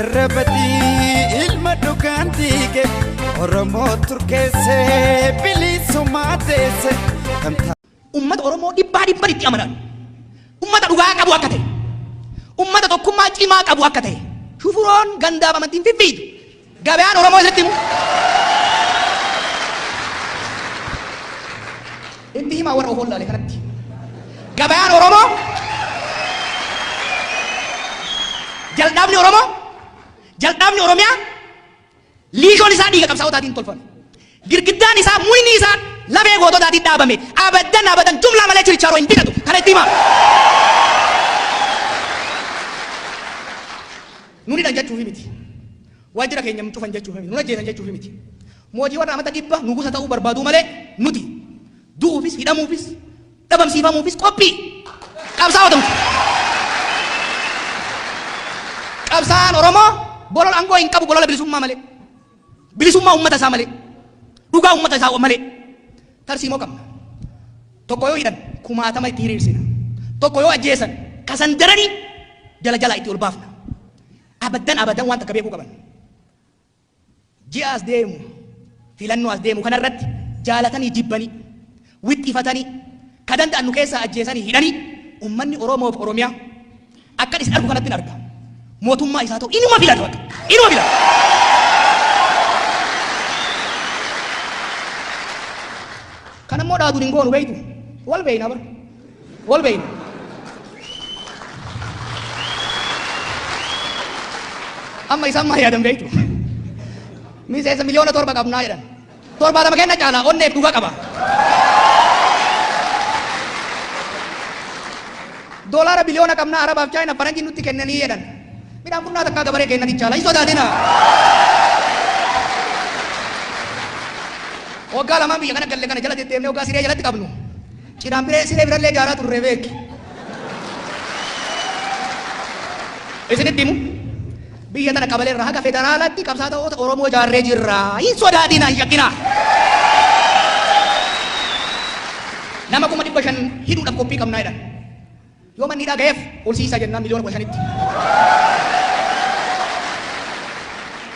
Farra badii ilma dhugaan diige Oromoo turkeesse bilisummaa teesse. Ummata Oromoo dhibbaa dhibban itti amanan. Ummata dhugaa qabu akka ta'e. Ummata tokkummaa cimaa qabu akka ta'e. Shufuroon gandaaf amantiin fiffiitu. Gabayaan Oromoo isinitti himu. Itti himaa warra of wallaale kanatti. Gabayaan Oromoo jalqabni Oromoo jalqabni Oromiyaa liishoon isaa dhiiga qabsaa'otaatiin tolfame. Girgiddaan isaa muyni isaa lafee goototaatiin dhaabame. Abadan abadan jumlaa malee chirchaaroo hin bitatu. Kana itti himaa. Nun hidhan jechuufi miti. Waajjira keenya hin cufan jechuufi miti. Nun ajjeesan jechuufi miti. Mootii warra amata dhibba nugusa ta'uu barbaaduu malee nuti du'uufis hidhamuufis dhabamsiifamuufis qophii qabsaa'ota miti. Qabsaa'aan Oromoo bolola aangoo hin qabu bolola bilisummaa malee. Bilisummaa uummata isaa malee. Dhugaa uummata isaa malee. Tarsiimoo qabna. Tokko yoo hidhan kumaatama itti hiriirsina. Tokko yoo ajjeesan kasan daranii jala jalaa itti ol baafna. Abadan abadan waan takka beekuu qaban. Ji'a as deemu filannoo as deemu kanarratti jaalatanii jibbanii wixxifatanii ka danda'an nu keessaa ajjeesanii hidhanii ummanni Oromoof Oromiyaa akkan isin argu kanatti hin arga. Mootummaa isaa ta'u inuma filata bakka. Inuma filata. Kanammoo dhaaduun hin goonu beektu. Wal beeyna bara. Wal beeyna. Amma isaan maal yaadan beektu? Miseensa 7 miliyoona qabnaa jedhan. 70 kenna caalaa onneef dhuga qaba. Doolaara biliyoona qabnaa Arabaaf Chaayina faranjii nutti kennanii jedhan. Midhaan bunnaa takkaa gabaree kennanii caala. Hin sodaatina. Waggaa lamaan biyya kana galle kana jala deddeemnee waggaa siree jalatti qabnu. Cinaan biree siree birallee ijaaraa turre beeki. Isinitti himu. Biyya tana qabalee irraa haga federaalaatti qabsaa'ota Oromoo ijaarree jirra. Hin sodaatina, hin shakkinaa. Nama 500,000 hidhuudhaaf qophii qabnaa jedhan. Yoo manni hidhaa ga'eef ol siisaa jennaan 15 miliyoonatti.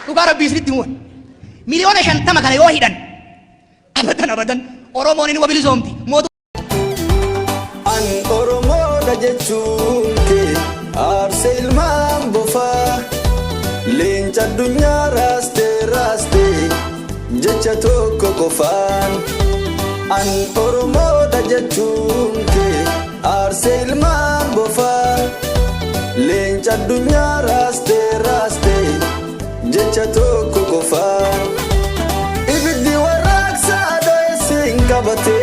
Dhugaa rabbii isinitti himuun. 50 miliyoona kana yoo hidhan abadan abadan Oromoon inni bilisoomti. An Oromoodha jechuun kee aarse ilmaan bofaa leenca addunyaa raaste raaste jecha tokko qofaan. An Oromoodha jechuun kee aarse ilmaan bofaa leenca addunyaa raaste raaste jecha tokko qofaan. Ibiddi warraaqsaa dho'e siin qabate.